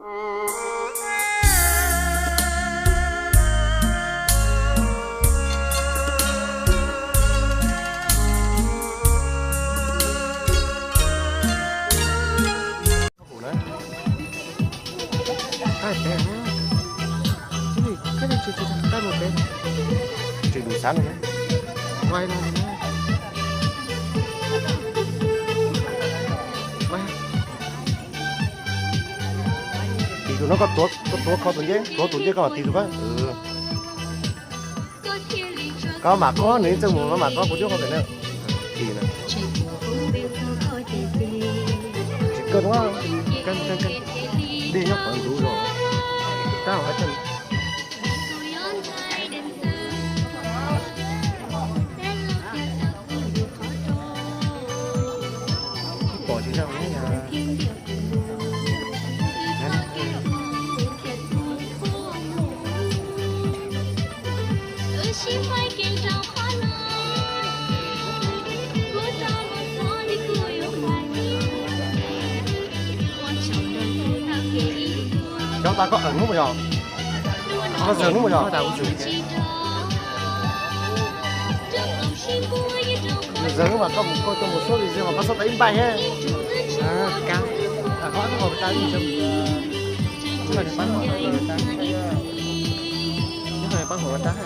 Tsis đủ sáng. Tis tus no koj tuav, koj tuav kho tus ncej, tuav tus ncej koj mam tis tus koj. Koj mam kob nws txaj muag, koj mam kob kuv twb hau ntawm na. Tis na. Tsis kawg no. Dej nyob qhov ntxuv zog. Pom tsis zoo. Cov tas koj eem hnub puas yog? Koj zeeg hnub puas yog? Zeeg hnub mas koj mus, koj coj mus xub li zeeg mas koj xub tas ib npaij thiab. Kab, qhov no qhov tas ib, koj pab hov tas, koj pab hov tas.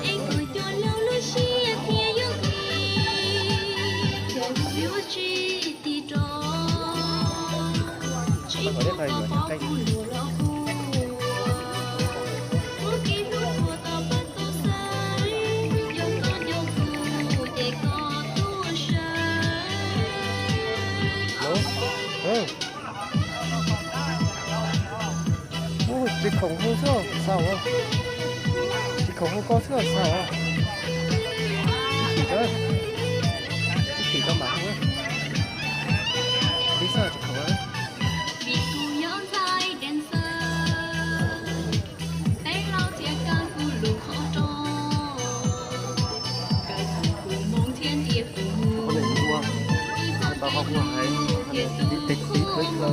Ub, tsis khoom hu xwb xaus. Tsis khoom hu koj xwb xaus. Ib chim, ib chim tau mam hu. Li xwb tsis khoom. Tau qhov kuv hais, tiv tiv tiv tiv no.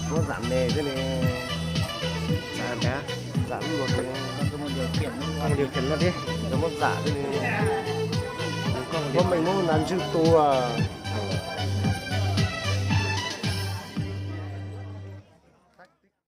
Muab zam me xwb ne. Zam, zam lub luag, koj mus điều khiển no thiab, muab zam xwb ne. Muab me muab nas ntswg tua.